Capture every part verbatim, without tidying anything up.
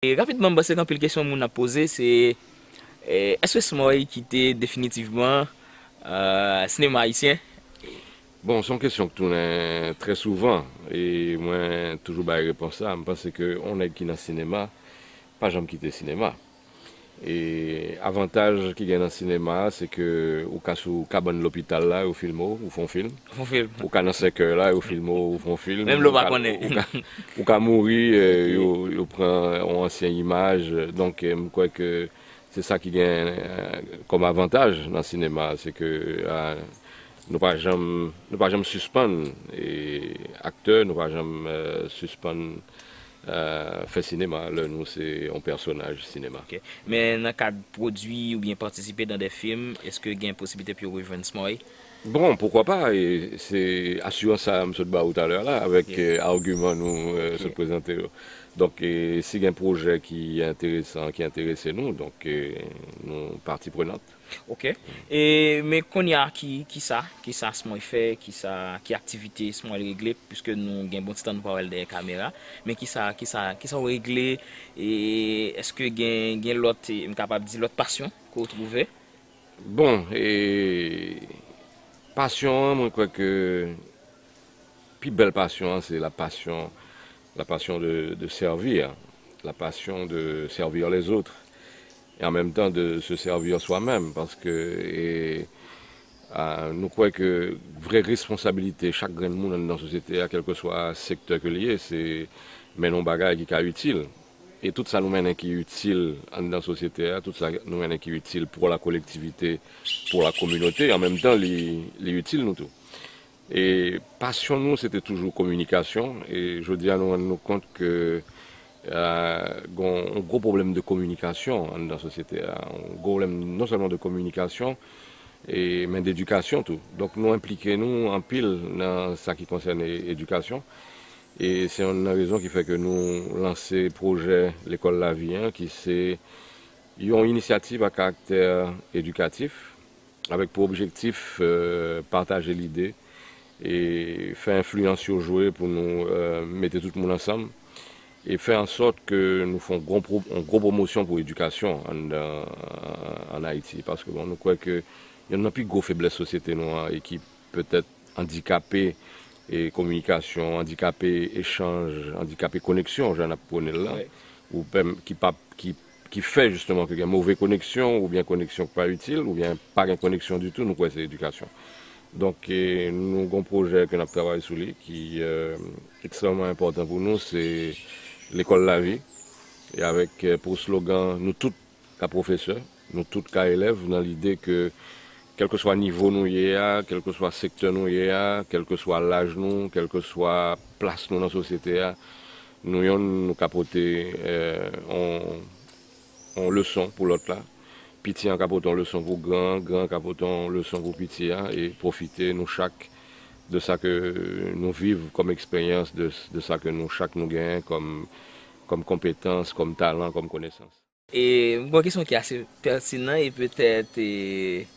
E rapidman, m panse gen anpil kesyon moun ap poze, se, e, èske Smoy kite definitivman, e, sinema ayisyen? Bon, se yon kesyon k tounen trè souvan, e mwen toujou bay repons sa. M panse ke yon nèg ki nan sinema pa janm kite sinema. E avantaj ki gen nan sinema a, se ke ou ka sou kabann lopital la, yo filme w, ou fè yon fim. Fè yon fim. Ou ka nan sèkèy la, yo filme w, ou fè yon fim. Menm lè w pa konnen. Ou ka, ou ka mouri, e, yo, yo pran yon ansyen imaj. Donk, e, m kwè ke se sa ki gen, e, kòm avantaj nan sinema, se ke, e, nou pa janm, nou pa janm sispann, e, aktè, nou pa janm, e, sispann, e, fè sinema, lè nou se yon pèsonaj sinema. Ok. Men nan kad pwodui oubyen patisipe nan de fim, èske gen posiblite pou yo rejwenn Smoy? Bon, poukwa pa, e se asirans sa a m sot ba ou talè la, avèk, e, agiman nou, e, sot prezante yo. Donk, e, si gen pwojè ki enteresan, ki enterese nou, donk, e, nou pati prenant. Ok. E, men kounye a, ki, ki sa, ki sa Smoy fè, ki sa, ki aktivite Smoy regle, piske nou gen bon ti tan nou pa wè l dèyè kamera, men ki sa, ki sa, ki sa w regle, e èske gen, gen lòt, e, m kapab di lòt pasyon ke w twouve? Bon, e, pasyon an, mwen kwè ke pi bèl pasyon an, se la passion, la passion de, de servir, la passion de servir les autres, et en même temps de se servir soi-même, paske, e, a, nou kwè ke vrè responsabilite chak grenn moun anndan sosyete a, kèlkeswa sektè ke l ye, se mennen yon bagay ki ka itil. E tout sa nou mennen ki itil anndan sosyete a, tout sa nou mennen ki itil pour la collectivité, pour la communauté, an menm tan, li, li itil nou tou. E pasyon nou, se te toujou kominikasyon. E jodi a, nou rann nou kont ke, e, gen yon gwo pwoblèm de kominikasyon anndan sosyete a. Yon gwo pwoblèm non sèlman de kominikasyon, e, men dedikasyon tou. Donk, nou enplike nou anpil nan sa ki konsène edikasyon. E se youn nan rezon ki fè ke nou lanse pwojè Lekòl Lavi an, ki se yon inisyativ a karaktè edikatif, avèk pou objektif, e, pataje lide e fè enfliyans yo jwe pou nou, e, mete tout moun ansanm e fè an sòt ke nou fè yon gwo, pwo- yon gwo pwomosyon pou edikasyon anndan, ann Ayiti. Paske, bon, nou kwè ke youn nan pi gwo feblès sosyete nou an e ki petèt andikape, e, kominikasyon, andikape echanj, andikape koneksyon, jan n ap pwone l la, ou pèm- ki pa, ki, ki fè jisteman ke gen move koneksyon, oubyen koneksyon ki pa itil, oubyen pa gen koneksyon ditou, nou kwè se edikasyon. Donk, e, nou gen yon pwojè ke n ap travay sou li, ki, e, ekstrèmman enpòtan pou nou, se Lekòl Lavi, e avèk, e, pou slogan, nou tout ka pwofesè, nou tout ka elèv, nan lide ke, kèlkeswa nivo nou ye a, kèlkeswa sektè nou ye a, kèlkeswa laj nou, kèlkeswa plas nou nan sosyete a, nou yonn, nou ka pote, e, yon, yon leson pou lòt la. Piti an ka pote yon leson pou gran an, gran an ka pote yon leson pou piti a, e pwofite nou chak de sa ke nou viv kòm eksperyans, de, de sa ke nou chak nou genyen kòm, kòm konpetans, kòm talan, kòm konesans. E m gen yon kesyon ki ase pètinan e petèt, e,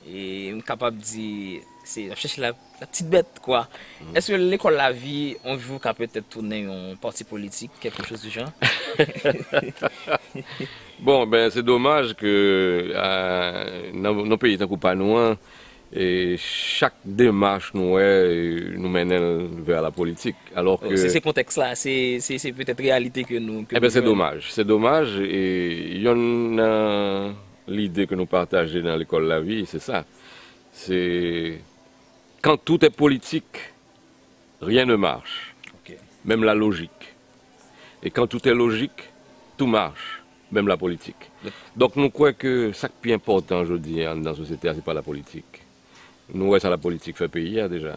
e m kapab di, se, m ap chèche la, la petite bête, quoi. Èske Lekòl Lavi, yon jou, ka petèt tounen yon pati politik, quelque chose du genre? Bon, ben, se domaj ke, a, nan, nan peyi tankou pa nou an, e chak demach nou wè, e nou mennen l vè la politik. Alò ke... Se, se kontèks la, se, se, se petèt reyalite ke nou, ke Eben, nou se jwenn. Domaj. Se domaj, e yonn nan lide ke nou pataje nan Lekòl Lavi, se sa. Se quand tout est politique, rien ne marche, Ok. Même la logique. Et quand tout est logique, tout marche, même la politique. Donk, nou kwè ke sa k pi enpòtan jodi a anndan sosyete a, se pa la politik. Nou wè sa la politik fè peyi a deja.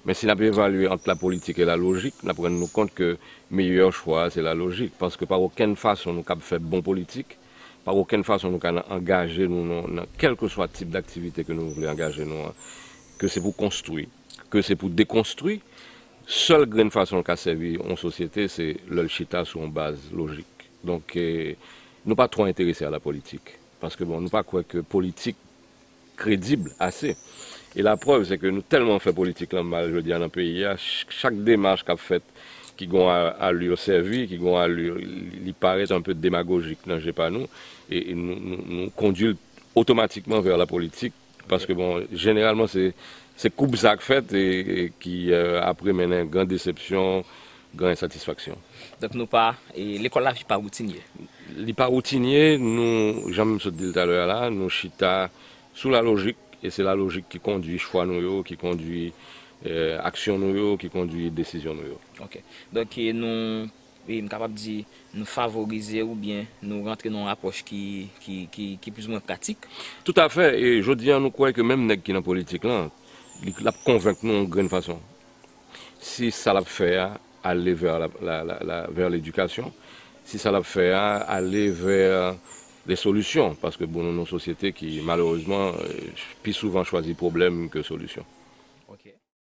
Men si n ap evalye ant la politik e la lojik, n ap rann nou kont ke meyè chwa a, se la lojik. Paske pa okenn fason nou kab fè bon politik, pa okenn fason nou ka nan angaje nou nan, nan kèlkeswa tip daktivite ke nou vle angaje nou an, ke se pou konstwi, ke se pou dekonstwi, sèl grenn fason l ka sèvi yon sosyete, se lè l chita sou yon baz lojik. Donk, e, nou pa twò enterese a la politik. Paske, bon, nou pa kwè ke politik kredib ase. E laprèv, se ke nou tèlman fè politik lan mal jodi a nan peyi a, ch- chak demach k ap fèt ki gon a- alur sèvi, ki gon alur, li parèt un peu demagojik nan je pa nou, e, e nou, nou, nou kondui l otomatikman vè la politik, paske bon, jeneralman se, se koub sa k fèt e, e ki euh, apre mennen gran desepsyon, gran ensatisfaksyon. Donk nou pa, e, lekòl lavi pa woutinye. Li pa woutinye, nou, jan m sot di l talè a la, nou chita sou la lojik, e se la lojik ki kondui chwa nou yo, ki kondui euh, aksyon nou yo, ki kondui desizyon nou yo. Ok. Donk e, nou, e, m kapab di, nou favorize oubyen nou rantre nan yon apwòch ki, ki, ki, ki plizoumwen pratik. Toutafè, e jodi a nou kwè ke menm nèg ki nan politik lan, li l ap konvenk nou yon grenn fason. Si sa l ap fè a ale vè la, la, la, la, vè ledikasyon, si sa l ap fè a ale vè les solutions, paske bon, nou nan yon sosyete ki malerezman euh, pi souvan chwazi pwoblèm ke solisyon.